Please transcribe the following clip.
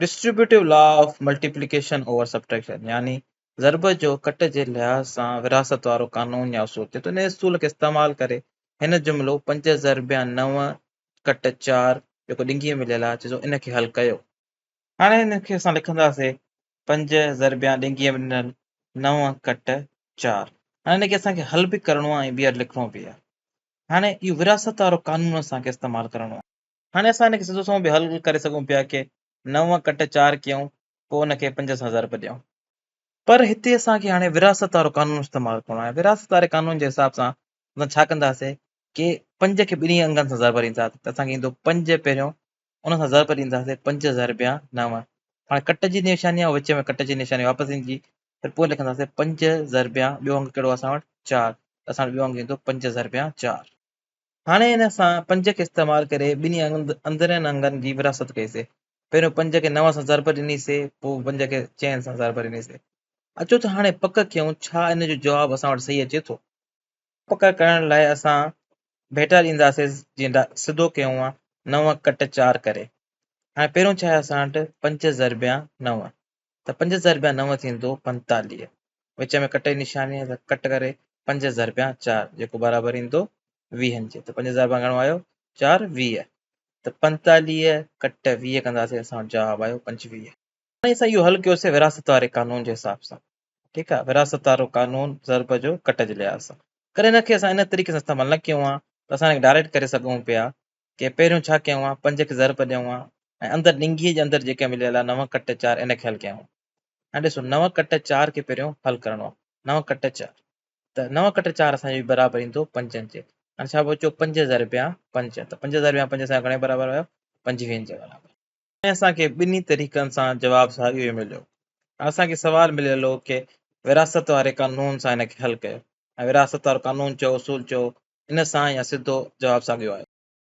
Distributive law of multiplication over subtraction يعني ضرب جو ڪٽ جي لحاظ سان ورهاست وارو قانون يا اصول ٿئي ٿو. ان اصول کي استعمال ڪري هن جملو پنج ضربيا نو ڪٽ چار جيڪو ڏنگيء مليل آهي چئي ٿو ان کي حل ڪيو. هاڻي هن کي اسان لکنداسين پنج ضربيا ڏنگيء ۾ ڏنل نو ڪٽ چار. هاڻي هن کي اسان کي حل به ڪرڻو آهي ۽ ٻيهر لکڻو به آهي. هاڻي اهو وراثت وارو قانون اسان کي استعمال ڪرڻو آهي. هاڻي اسان هن کي سڌو سنئون به حل ڪري سگهون پيا ڪي نو ڪٽ چار ڪيون پوء ان کي پنج سان ضرب ڏيون. پر هتي اسان کي هاڻي وراثت وارو قانون استعمال ڪرڻو آهي. وراثت واري قانون جي حساب سان اسان ڇا ڪنداسين ڪي پنج کي ٻنهي انگن سان ضرب ڏينداسين ته اسان کي ايندو پنج پهريون ان سان ضرب ڏينداسين پنج ضربيا نو. هاڻي ڪٽ جي نشاني آهي وچ ۾ ڪٽ جي نشاني واپس ايندي ڦر پوء لکنداسين پنج ضربيا ٻيو انگ ڪهڙو اسان وٽ چار ته اسان وٽ ٻيو انگ ايندو پنج ضربيا چار. هاڻي هن اسان پنج کي استعمال ڪري ٻنهي اندرين انگن جي ورهاست ڪئي سي. پهريون پنج کي نو سان ضرب ڏني سي، پوء پنج کي چئن سان ضرب ڏني سي. اچو ته هاڻي پڪ ڪيون ڇا ان جو جواب اسان وٽ صحيح اچي ٿو. پڪ ڪرڻ لاء اسان ڀيٽا ڏينداسين جيئن سڌو ڪيون ها نو ڪٽ چار ڪري. هاڻي پهريون ڇا آهي اسان وٽ پنج ضربيان نو. ته پنج ضربيا نو ٿيندو 45. وچ ۾ ڪٽ جي نشاني آهي ته ڪٽ ڪري پنج ضربيا چار جيڪو برابر ايندو ويهن جي. ته پنج ضربيا گهڻو آيو چار 20. ته 45 ڪٽ 20 ڪنداسين اسان وٽ جواب آيو 25. هاڻي اسان اهو حل ڪيوسين وراثت واري قانون جي حساب سان. ٺيڪ آهي وراثت وارو قانون ضرب جو ڪٽ جي لحاظ سان. ڪڏهن هن کي اسان ان طريقي سان استعمال نه ڪيو آهي ته اسان هن کي ڊائريڪٽ ڪري سگهون پيا ڪي پهريون ڇا ڪيون ها پنج کي ضرب ڏيون ها ۽ اندر ڏنگيء جي اندر جيڪي مليل آهي نو ڪٽ چار ان کي حل ڪيون ها. هاڻي ڏسو نو ڪٽ چار کي پهريون حل ڪرڻو آهي نو ڪٽ چار ته نو ڪٽ چار اسان جو برابر ايندو پنجن جي. هاڻي ڇا بچيو پنج ضربيا پنج ته پنج ضربيا پنج اسان جو گهڻي برابر آيو پنجويهن جي برابر. ۽ اسان کي ٻنهي طريقن سان جواب ساڳيو ئي مليو. اسان کي سوال مليل هو ڪي وراثت واري قانون سان ان کي حل ڪيو ۽ وراثت وارو قانون چئو اصول چئو ان سان يا سڌو جواب ساڳيو آيو.